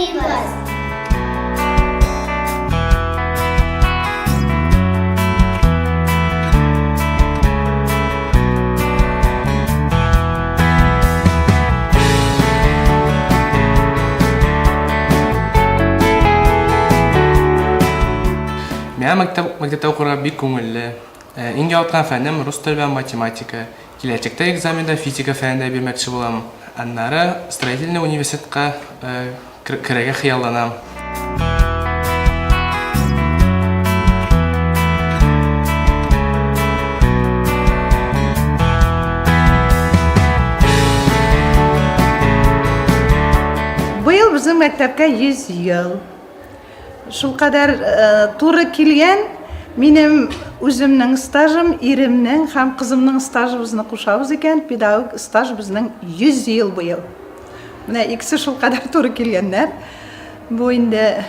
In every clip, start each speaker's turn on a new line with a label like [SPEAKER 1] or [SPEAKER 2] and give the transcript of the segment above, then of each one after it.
[SPEAKER 1] Котлыйбыз!
[SPEAKER 2] Миңа мәктәп, мәктәптә укырга бик күңелле. Э, иң яраткан фәнем рус теле белән математика. Киләчәктә экзаменда физика фәнен дә бирмәкче булам. Аннары строительный университетка э, керергә хыялланам.
[SPEAKER 3] Быел безнең мәктәпкә 100 ел. Шулкадәр туры килгән, минем үземнең стажым, иремнең һәм кызымның стажыбызны кушабыз икән, педагог стаж безнең 100 ел быел. Менә икесе шулкадәр туры килгәннәр. Бу инде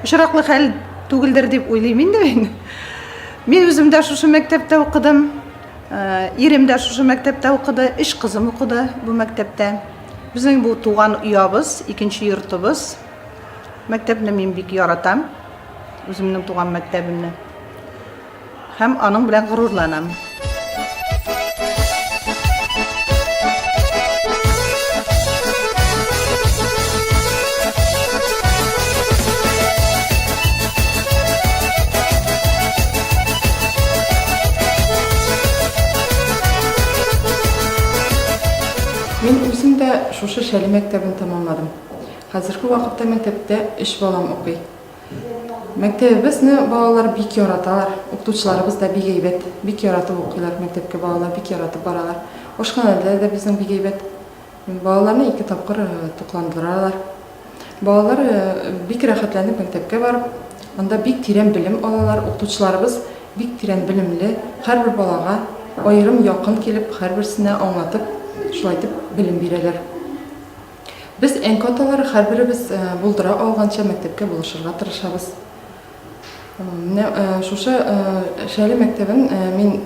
[SPEAKER 3] очраклы хәл түгелдер дип уйлыйм инде мин. Мин үзем дә шушы мәктәптә укыдым. Ирем дә шушы мәктәптә укыды, өч кызым укыды бу мәктәптә. Безнең бу туган оябыз, икенче йортыбыз. Мәктәпне мин бик яратам, үземнең туган мәктәбемне. Һәм аның белән горурланам.
[SPEAKER 4] Мин үзем дә шушы Шәле мәктәбен тәмамладым. Хәзерге вакытта мәктәптә өч балам укый. Мәктәбебезне балалар бик яраталар, укытучыларыбыз да бик әйбәт, бик яратып укыйлар мәктәпкә балалар, бик яратып баралар. Ашханәләр дә безнең бик әйбәт. Балаларны ике тапкыр тукландыралар. Балалар бик рәхәтләнеп мәктәпкә барып, анда бик тирән белем алалар. Укытучыларыбыз бик тирән белемле, һәрбер балага аерым якын килеп, һәрберсенә аңлатып, шулай итеп белем бирәләр. Без, әнкә аталары, һәрберебез булдыра алганча мәктәпкә булышырга тырышабыз. Менә шушы Шәле мәктәбен мин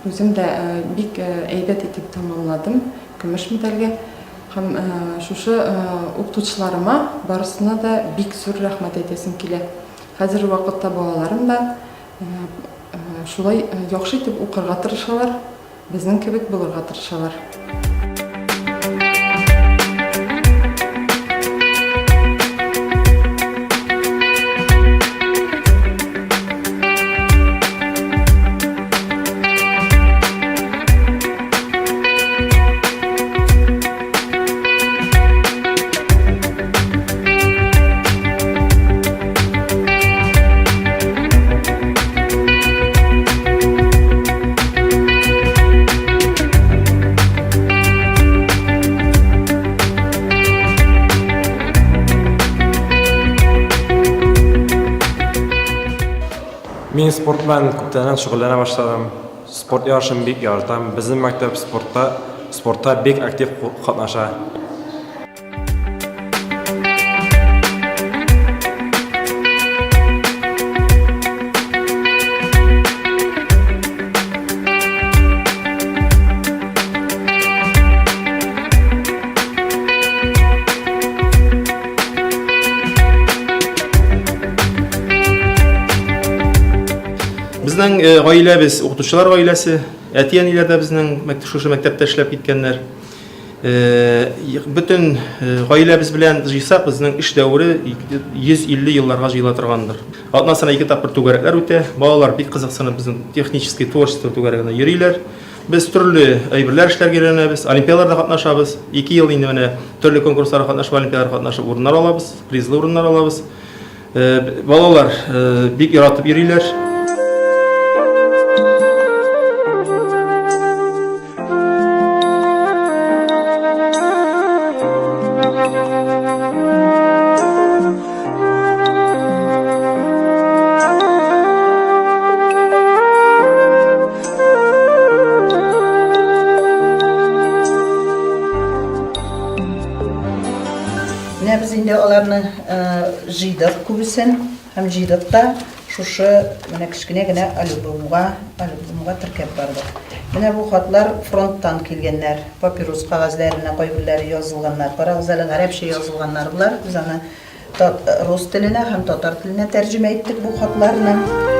[SPEAKER 4] үзем дә бик әйбәт итеп тәмамладым, көмеш медальгә. Һәм шушы укытучыларыма барысына да бик зур рәхмәт әйтәсем килә. Хәзерге вакытта балаларым да шулай яхшы итеп укырга тырышалар. Безнең кебек булырга тырышалар.
[SPEAKER 5] Мин спорт белән күптәннән шөгыльләнә башладым. Спорт ярышын бик яратам. Безнең мәктәп спортта спортта бик актив катнаша.
[SPEAKER 6] Безнең э, гаиләбез укытучылар гаиләсе, әти-әниләр дә безнең шушы мәктәптә эшләп киткәннәр. Бөтен гаиләбез белән җыйсак, безнең эш дәвере 150 елларга җыела торгандыр. Атнасына ике тапкыр түгәрәкләр үтә. Балалар бик кызыксынып безнең технический творчество түгәрәгенә йөриләр. Без төрле әйберләр эшләргә өйрәнәбез, олимпиадаларда катнашабыз. Ике ел инде менә төрле конкурсларга катнашып, олимпиадаларга катнашып урыннар алабыз, призлы урыннар алабыз. Балалар бик яратып йөриләр.
[SPEAKER 3] Менә без инде аларны җыйдык күбесен һәм җыйдык та шушы менә кечкенә генә альбомга, альбомга теркәп бардык.
[SPEAKER 1] Менә бу хатлар фронттан килгәннәр. Папирус кәгазьләренә кайберләре язылганнар. Карагыз әле, гарәпчә язылганнар болар. Без аны рус теленә һәм татар теленә тәрҗемә иттек бу хатларны.